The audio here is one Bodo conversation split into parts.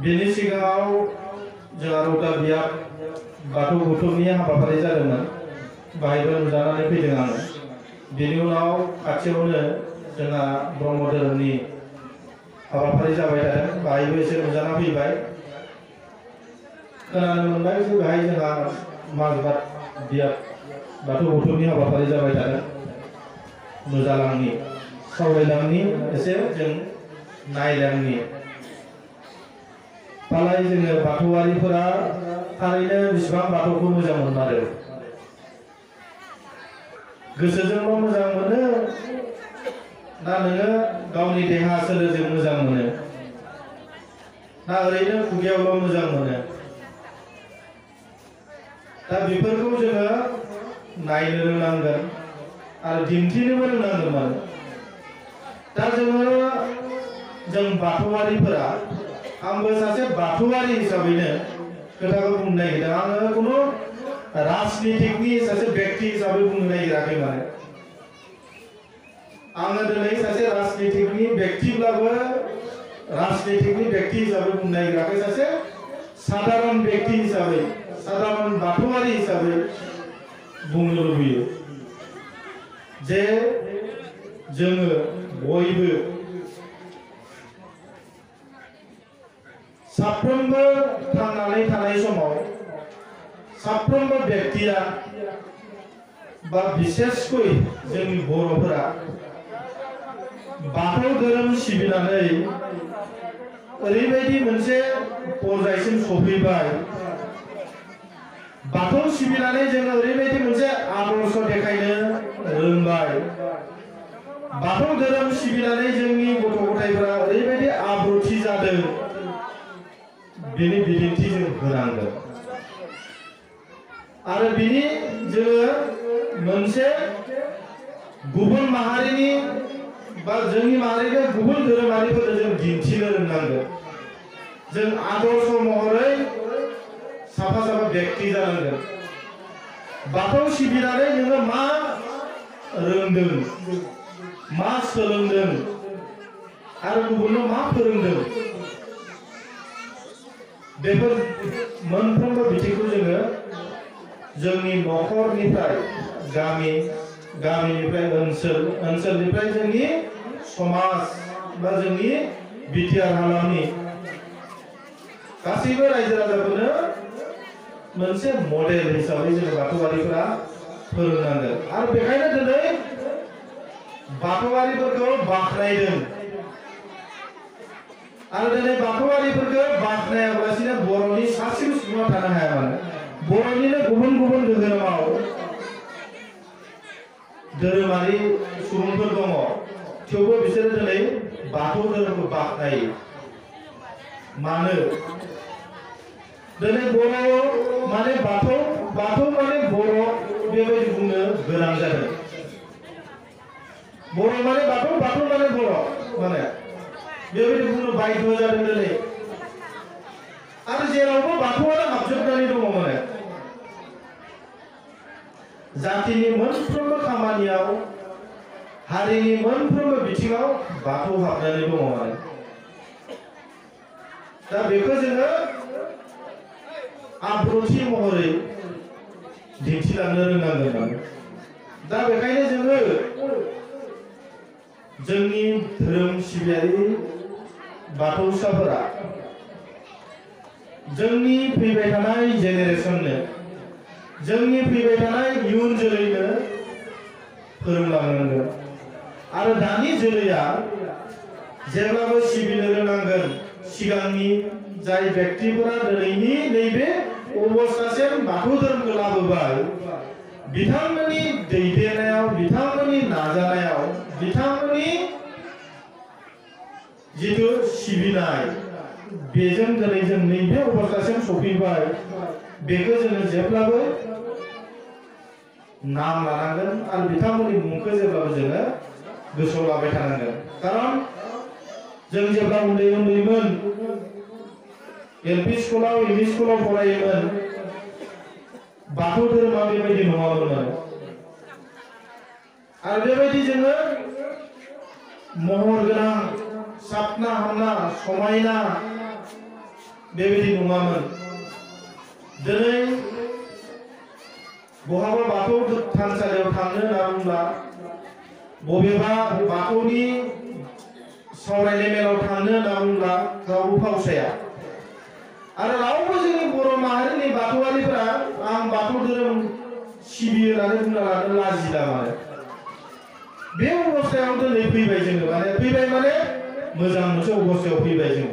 बेनि सिगाङाव जोंहा रौता बियाब बाथौ गौथुमनि हाबाफारि जादोंमोन बाहायबो नुजानानै फैदों आङो बेनि उनाव खाथियावनो जोंहा ब्रह्म धोरोमनि हाबाफारि जाबाय थादों बाहायबो एसे नुजाना फैबाय खोनानो मोनबाय जे बेहाय जोंहा माजबाद बियाब बाथौ गौथुमनि हाबाफारि जाबाय थादों नुजालांनि सावरायलांनि एसे जों नायलांनि पालाय जोङो बाथौआरिफोरा थारैनो बेसेबां बाथौखौ मोजां मोनमारो गोसोजोंल' मोजां मोनो ना नोङो गावनि देहा सोलेरजों मोजां मोनो ना ओरैनो खुगायावल' मोजां मोनो दा बेफोरखौ जोङो नायनो रोंनांगोन आरो दिन्थिनोबो रोंनांगोन दा जों बाथौआरिफोरा आंबो सासे बाथौआरि हिसाबैनो खोथाखौ बुंनो नागिरदों आङो कुनु राजनीतिकनि सासे व्यक्ति हिसाबै बुंनो नागिराखै माने आङो दिनै सासे राजनीतिकनि व्यक्तिब्लाबो राजनीतिकनि व्यक्ति हिसाबै बुंनो नागिराखै सासे साधारन व्यक्ति हिसाबै साधारन बाथौआरि हिसाबै बुंनो लुबैयो जे जोङो बयबो साफ्रोमबो थांनानै थानाय समाव साफ्रोमबो व्यक्तिया बा बिसेसकै जोंनि बर'फोरा बाथौ धोरोम सिबिनानै ओरैबायदि मोनसे पर्यायसिम सफैबाय बाथौ सिबिनानै जोङो ओरैबायदि मोनसे आदर्श देखायनो रोंबाय बाथौ धोरोम सिबिनानै जोंनि गथ' गथायफोरा ओरैबायदि आब्रुथि जादों बेनि बिदिन्थि जों होनांगोन आरो बिनि जोङो मोनसे गुबुन माहारिनि बा जोंनि माहारिनि गुबुन धोरोमारिफोरनो जों दिन्थिनो रोंनांगोन जों आदर्श महरै साफा साफा व्यक्ति जानांगोन बाथौ सिबिनानै नोङो मा रोंदों मा सोलोंदों आरो गुबुननो मा फोरोंदों बेफोर मोनफ्रोमबो बिथिंखौ जोङो जोंनि न'खरनिफ्राय गामिनिफ्राय ओनसोलनिफ्राय जोंनि समाज बा जोंनि बिटिआर हालामनि गासैबो रायजो राजाफोरनो मोनसे मडेल हिसाबै जों बाथौआरिफोरा फोरोंनांगोन आरो बेखायनो दिनै बाथौआरिफोरखौ बाख्नायदों आरो दिनै बाथौआरिफोरखौ बाख्नायालासिनो बर'नि सासेबो सुबुङा थानो हाया मानो बर'निनो गुबुन गुबुन धोरोमारि सुबुंफोर दङ थेवबो बिसोरो दिनै बाथौ धोरोमखौ बाख्नायो मानो दिनै बर' माने बाथौ माने बर' बेबायदि बुंनो गोनां जादों बर' माने बाथौ माने बर' माने बेबायदि बुंनो बाध्य जादों दिनै आरो जेरावबो बाथौआनो हाबजोबनानै दङ माने जातिनि मोनफ्रोमबो खामानियाव हारिनि मोनफ्रोमबो बिथिङाव बाथौ हाबनानै दङ माने दा बेखौ जोङो आब्रुथि महरै दिन्थिलांनो रोंनांगोन माने दा बेखायनो जोङो जोंनि धोरोम सिबियारि बाथौसाफोरा जोंनि फैबाय थानाय जेनेरेसननो जोंनि फैबाय थानाय इयुन जोलैनो फोरोंलांनांगोन आरो दानि जोलैया जेब्लाबो सिबिनो रोंनांगोन सिगांनि जाय व्यक्तिफोरा दिनैनि नैबे अबस्थासिम बाथौ धोरोमखौ लाबोबाय बिथांमोननि दैदेननायाव बिथांमोननि नाजानायाव बिथांमोननि जिथु सिबिनाय बेजों दिनै जों नैबे अबस्थासिम सफैबाय बेखौ जोङो जेब्लाबो नाम लानांगोन आरो बिथांमोननि मुंखौ जेब्लाबो जोङो गोसोआव लाबाय थानांगोन खारन जों जेब्ला उन्दैमोन एलपि स्कुलाव एमइ स्कुलाव फरायोमोन बाथौ धोरोमा बेबायदि नङामोन आरो बेबायदि जोङो महर गोनां सापना हामना समायना बेबायदि नङामोन दिनै बहाबा बाथौ थानसालियाव थांनो होनना बुंब्ला बबेबा बाथौनि सावरायनाय मेलाव थांनो होनना बुंब्ला रावबो फावसाया आरो रावबो जोंनि बर' माहारिनि बाथौआरिफोरा आं बाथौ धोरोम सिबियो होननानै बुंना लानो लाजिला माने बे अबस्थायाव दिनै फैबाय जोङो माने फैबाय माने मोजां मोनसे अबस्थायाव फैबाय जों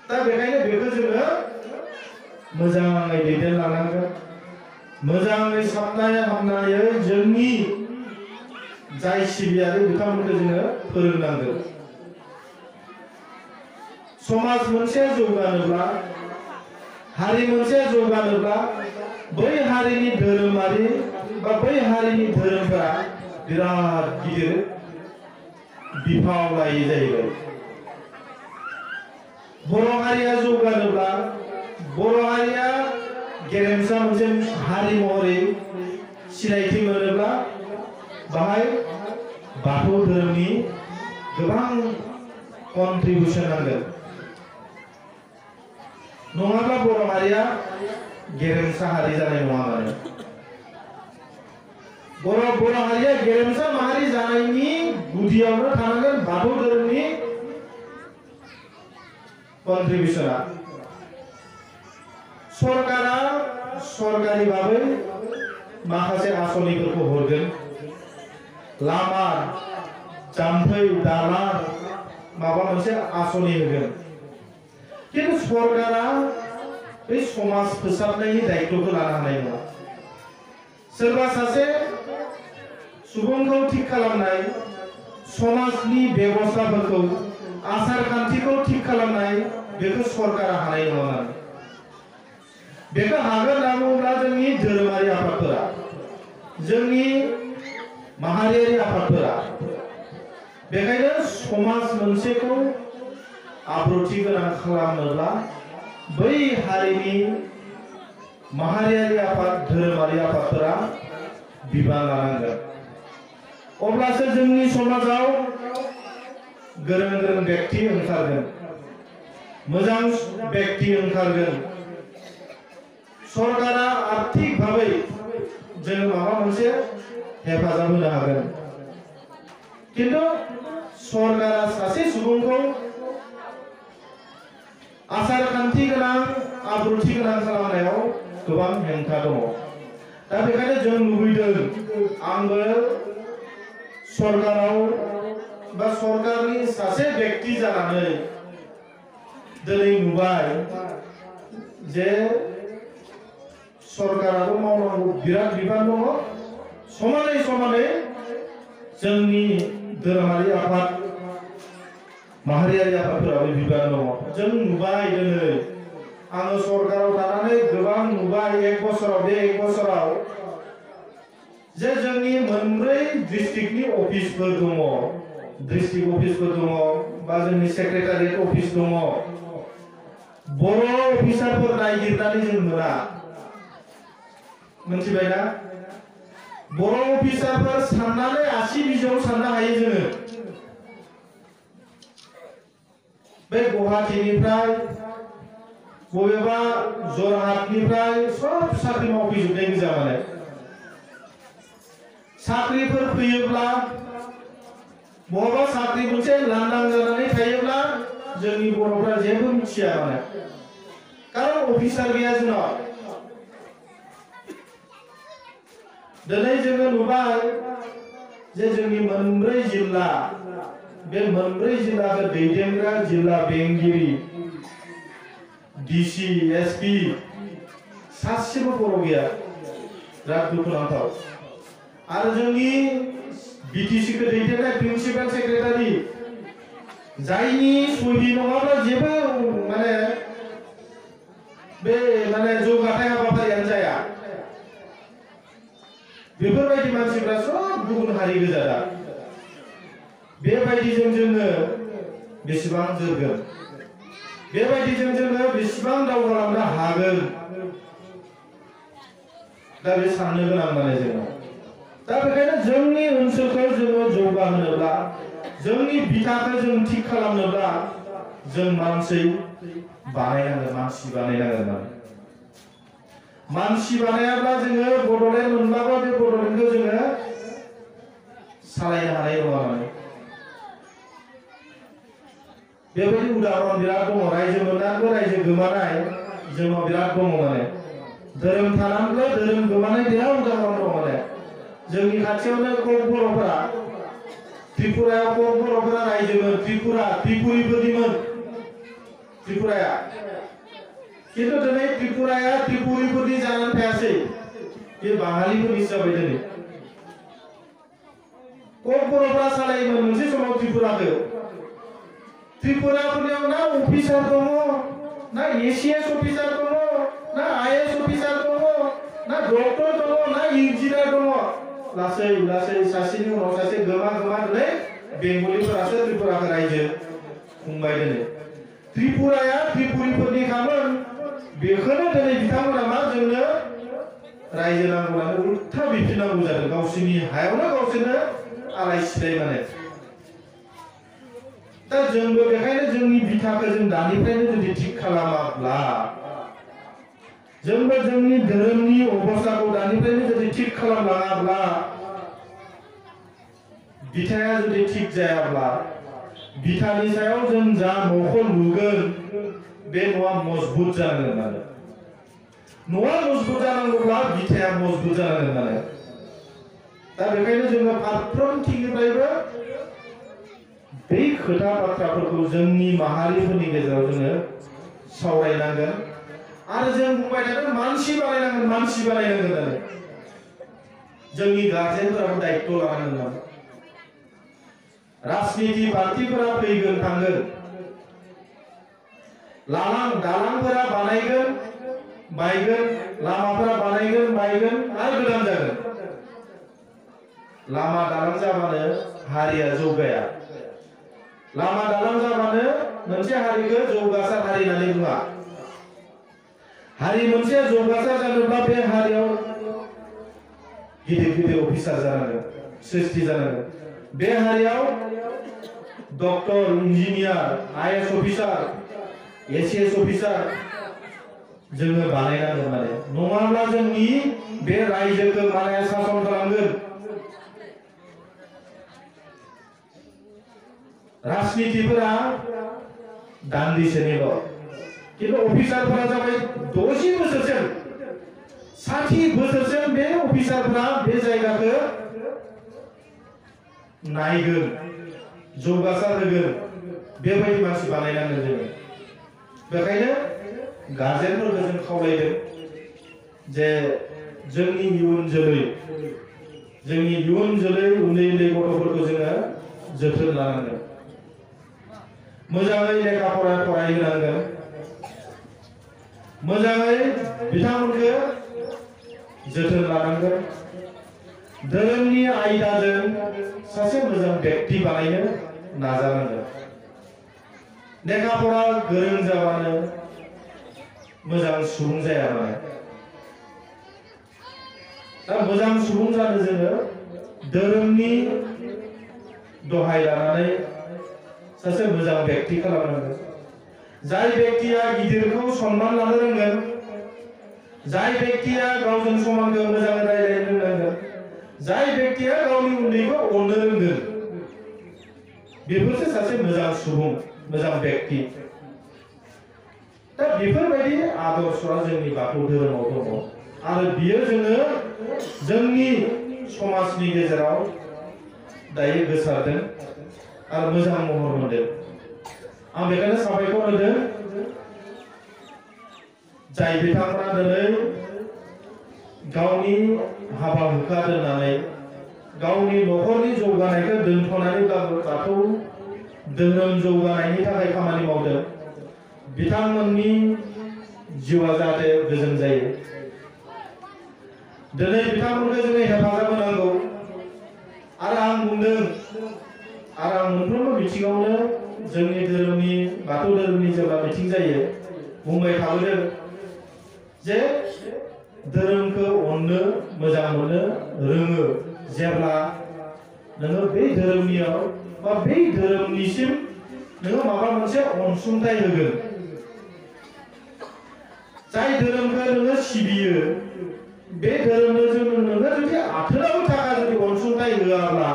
दा बेखायनो बेखौ जोङो मोजाङै दैदेनलांनांगोन मोजाङै साबनाय हामनायै जोंनि जाय सिबियारि बिथांमोनखौ जोङो फोरोंनांगोन समाज मोनसे जौगानोब्ला हारि मोनसे जौगानोब्ला बै हारिनि धोरोमारि बा बै हारिनि धोरोमफोरा बिराद गिदिर बिफाव लायो जाहैबाय बर' हारिया जौगानोब्ला बर' हारिया गेरेमसा मोनसे हारि महरै सिनायथि मोनोब्ला बाहाय बाथौ धोरोमनि गोबां कन्ट्रिबिउसन नांगोन नङाब्ला बर' हारिया गेरेमसा हारि जानाय नङा माने बर' हारिया गेरेमसा माहारि जानायनि गुदियावनो थानांगोन बाथौ धोरोमनि कन्ट्रिबिउसना सरकारा सरकारि भाबै माखासे आसनिफोरखौ हरगोन लामा जाम्फै दालां माबा मोनसे आसनि होगोन किन्तु सरकारा बे समाज फोसाबनायनि दायित्वखौ लानो हानाय नङा सोरबा सासे सुबुंखौ थिक खालामनाय समाजनि बेबस्थाफोरखौ आसार खान्थिखौ थिक खालामनाय बेखौ सरकारा हानाय नङा बेखौ हागोन होनना बुङोब्ला जोंनि धोरोमारि आफादफोरा जोंनि माहारियारि आफादफोरा बेखायनो समाज मोनसेखौ आब्रुथि गोनां खालामनोब्ला बै हारिनि माहारियारि आफाद धोरोमारि आफादफोरा बिबान लानांगोन अब्लासो जोंनि समाजाव गोरों गोरों व्यक्ति ओंखारगोन मोजां व्यक्ति ओंखारगोन सरकारा आर्थिक भाबै जों माबा मोनसे हेफाजाब होनो हागोन किन्तु सरकारा सासे सुबुंखौ आसार खान्थि गोनां आब्रुथि गोनां खालामनायाव गोबां हेंथा दङ दा बेखायनो जों लुबैदों आंबो सरकाराव बा सरकारनि सासे व्यक्ति जानानै दिनै नुबाय जे सरकाराबो मावनांगौ बिराद बिबान दङ समानै समानै जोंनि धोरोमारि आफाद माहारियारि आफादफोराबो बिबान दङ जों नुबाय दिनै आङो सरकाराव थानानै गोबां नुबाय एक बोसोराव बे एक बोसोराव जे जोंनि मोनब्रै डिस्ट्रिक्टनि अफिसफोर दङ डिस्ट्रिक्ट अफिसफोर दङ बा जोंनि सेक्रेटारियेट अफिस दङ बर' अफिसारफोर नागिरनानै जों मोना मोनथिबायना बर' अफिसारफोर साननानै आसि बिजौआव साननो हायो जोङो बे गुवाहाटीनिफ्राय बबेबा जरहाटनिफ्राय सब साख्रि मावफैजोबनाय गोजा माने साख्रिफोर फैयोब्ला बहाबा साख्रि मोनसे लांदां जानानै थायोब्ला जोंनि बर'फ्रा जेबो मिथिया माने कारण अफिसार गैया जोंनाव दिनै जोङो नुबाय जे जोंनि मोनब्रै जिल्ला बे मोनब्रै जिल्लाखौ दैदेनग्रा जिल्ला बेंगिरि डीसी एसपी सासेबो बर' गैया बिराद दुखुनांथाव आरो जोंनि बीटीसीखौ दैदेननाय प्रिन्सिपाल सेक्रेटारि जायनि सहि नङाब्ला जेबो माने बे माने जौगाथाय हाबाफारियानो जाया बेफोरबायदि मानसिफ्रा सब गुबुन हारि गोजा दा बेबायदिजों जोङो बेसेबां जोरगोन बेबायदिजों जोङो बेसेबां दावगालांनो हागोन दा बे साननो गोनां माने जोङो दा बेखायनो जोंनि ओनसोलखौ जोङो जौगाहोनोब्ला जोंनि बिथाखौ जों थिक खालामनोब्ला जों मानसि बानायनांगोन मानसि बानायाब्ला जोङो बड'लेण्ड मोनब्लाबो बे बड'लेण्डखौ जोङो सालायनो हानाय नङा माने बेबायदि उदाहरन बिराद दङ रायजो मोननानैबो रायजो गोमानाय जोंनाव बिराद दङ माने धोरोम थानानैबो धोरोम गोमानाय बिराद उदाहरन दङ माने जोंनि खाथियावनो कक बर'फोरा त्रिपुरायाव कक बर'फोरा रायजोमोन त्रिपुरिफोरनिमोन त्रिपुराया किन्तु दिनै त्रिपुराया त्रिपुरिफोरनि जानानै थायासै बे बाङालिफोरनि जाबाय दिनै कक बर'फोरा सालायोमोन मोनसे समाव त्रिपुराफोरनियाव ना अफिसार दङ ना एसीएस अफिसार दङ ना आईएएस अफिसार दङ ना डक्टर दङ ना इन्जिनियार दङ लासै लासै सासेनि उनाव सासे गोमा दिनै बेंगलिफोरासो त्रिपुराखौ रायजो खुंबाय दिनै त्रिपुराया त्रिपुरिफोरनि खामोन बेखौनो दिनै बिथांमोना मा जोंनो रायजो नांगौनानै उल्था बिफिननांगौ जादों गावसोरनि हायावनो गावसोरनो आलाय सिलाय माने दा जोंबो बेखायनो जोंनि बिथाखौ जों दानिफ्रायनो जुदि थिग खालामाब्ला जोंबो जोंनि धोरोमनि अबस्थाखौ दानिफ्रायनो जुदि थिग खालामलाङाब्ला बिथाया जुदि थिग जायाब्ला बिथानि सायाव जों जा न'खौ लुगोन बे न'आ मजबुत जानांगोन आरो न'आ मजबुत जानांगौब्ला बिथाया मजबुत जानांगोन आरो दा बेखायनो जोङो फारफ्रोमथिंनिफ्रायबो बे खोथा बाथ्राफोरखौ जोंनि माहारिफोरनि गेजेराव जोङो सावरायनांगोन आरो जों बुंबाय थादों मानसि बानायनांगोन आरो जोंनि गार्जेनफोराबो दायित्व लानांगोन राजनिति पार्टिफोरा फैगोन थांगोन दालांफोरा बानायगोन बायगोन लामाफोरा बानायगोन बायगोन आरो गोदान जागोन लामा दालां जाबानो हारिया जौगाया लामा दालां जाबानो मोनसे हारिखौ जौगासार हारि होननानै बुङा हारि मोनसे जौगासार जानोब्ला बे हारियाव गिदिर अफिसार जानांगोन सृष्टि जानांगोन बे हारियाव doctor engineer IAS officer ACS officer जोङो बानायनांगोन माने नङाब्ला जोंनि बे रायजोखौ मालाया सासन खालामगोन राजनितिफोरा दान्दिसेनिल' किन्तु अफिसारफोरा जाबाय 60 बोसोरसिम 60 बोसोरसिम बे अफिसारफोरा बे जायगाखौ नायगोन जौगासार होगोन बेबायदि मानसि बानायनांगोन जोङो बेखायनो गार्जेनफोरखौ जों खावलायदों जे जोंनि इयुन जोलै उन्दै गथ'फोरखौ जोङो जोथोन लानांगोन मोजाङै लेखा फरायहोनांगोन मोजाङै बिथांमोनखौ जोथोन लानांगोन धोरोमनि आयदाजों सासे मोजां व्यक्ति बानायनो नाजानांगोन लेखा फरा गोरों जाबानो मोजां सुबुं जाया माने दा मोजां सुबुं जानो जोङो धोरोमनि दहाय लानानै सासे मोजां व्यक्ति खालामनांगोन जाय व्यक्तिया गिदिरखौ सन्मान लानो रोंगोन जाय व्यक्तिया गावजों समानखौ मोजाङै रायज्लायनो रोंनांगोन जाय व्यक्तिया गावनि उन्दैखौ अननो रोंगोन बेफोरसो सासे मोजां सुबुं मोजां व्यक्ति दा बेफोरबायदि आदर्शआ जोंनि बाथौ धोरोमाव दङ आरो बियो जोंनि समाजनि गेजेराव दायो गोसारदों आरो मोजां महर मोनदों आं बेखायनो साबायखर होदों जाय बिथांमोना दिनै गावनि हाबा हुखा दोननानै गावनि न'खरनि जौगानायखौ दोनथ'नानैब्लाबो बाथौ धोरोम जौगानायनि थाखाय खामानि मावदों बिथांमोननि जिउआ जाहाथे गोजोन जायो दिनै बिथांमोनखौ जोङो हेफाजाब होनांगौ आरो आं बुंदों आरो आं मोनफ्रोमबो बिथिङावनो जोंनि धोरोमनि बाथौ धोरोमनि जेब्ला मिथिं जायो बुंबाय थाबोदों जे धोरोमखौ अननो मोजां मोननो रोङो जेब्ला नोङो बै धोरोमनियाव बा बै धोरोमनिसिम नोङो माबा मोनसे मोनसे अनसुंथाइ होगोन जाय धोरोमखौ नोङो सिबियो बे धोरोमनो नोङो जुदि आथोनाव थाखा जुदि अनसुंथाइ होआब्ला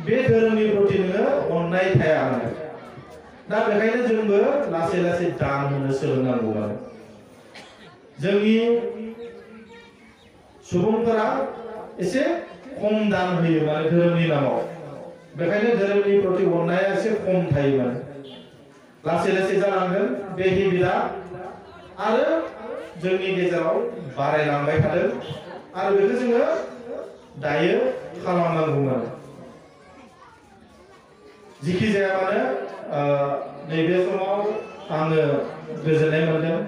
बे धोरोमनि प्रति नोङो अननाय थाया दा बेखायनो जोंबो लासै लासै दान होनो सोलोंनांगौ जोंनि सुबुंफोरा एसे खम दान होयो माने धोरोमनि नामाव बेखायनो धोरोमनि प्रति अननाया एसे खम थायो माने लासै लासै जालांगोन बे हेबिटआ आरो जोंनि गेजेराव बारायलांबाय थादों आरो बेखौ जोङो दायो खालामनांगौ माने जिखि जाया मानो नैबे समाव आङो गोजोननाय मोनदों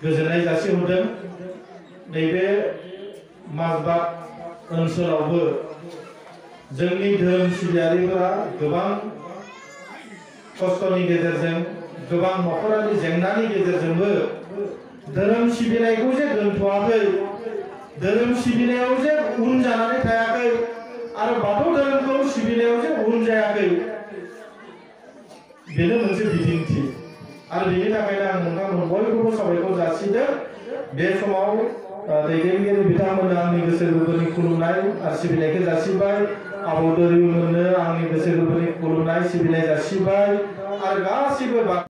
गोजोननाय जासिहरदों नैबे माजबाद ओनसोलावबो जोंनि धोरोम सिबियारिफोरा गोबां खस्थ'नि गेजेरजों गोबां नखरारि जेंनानि गेजेरजोंबो धोरोम सिबिनायखौ जे दोनथ'वाखै धोरोम सिबिनायाव जे उन जानानै थायाखै आरो बाथौ धोरोमखौ सिबिनायाव जे उन जायाखै बेनो मोनसे बिदिन्थि आरो बेनि थाखायनो आं नोंथांमोन बयखौबो साबायखर जासिदों बे समाव दैदेनगिरि बिथांमोननो आंनि गोसो गोरबोनि खुलुमनाय आरो सिबिनायखौ जासिबाय आबौ दौरिमोननो आंनि गोसो गोरबोनि खुलुमनाय सिबिनाय जासिबाय आरो गासिबो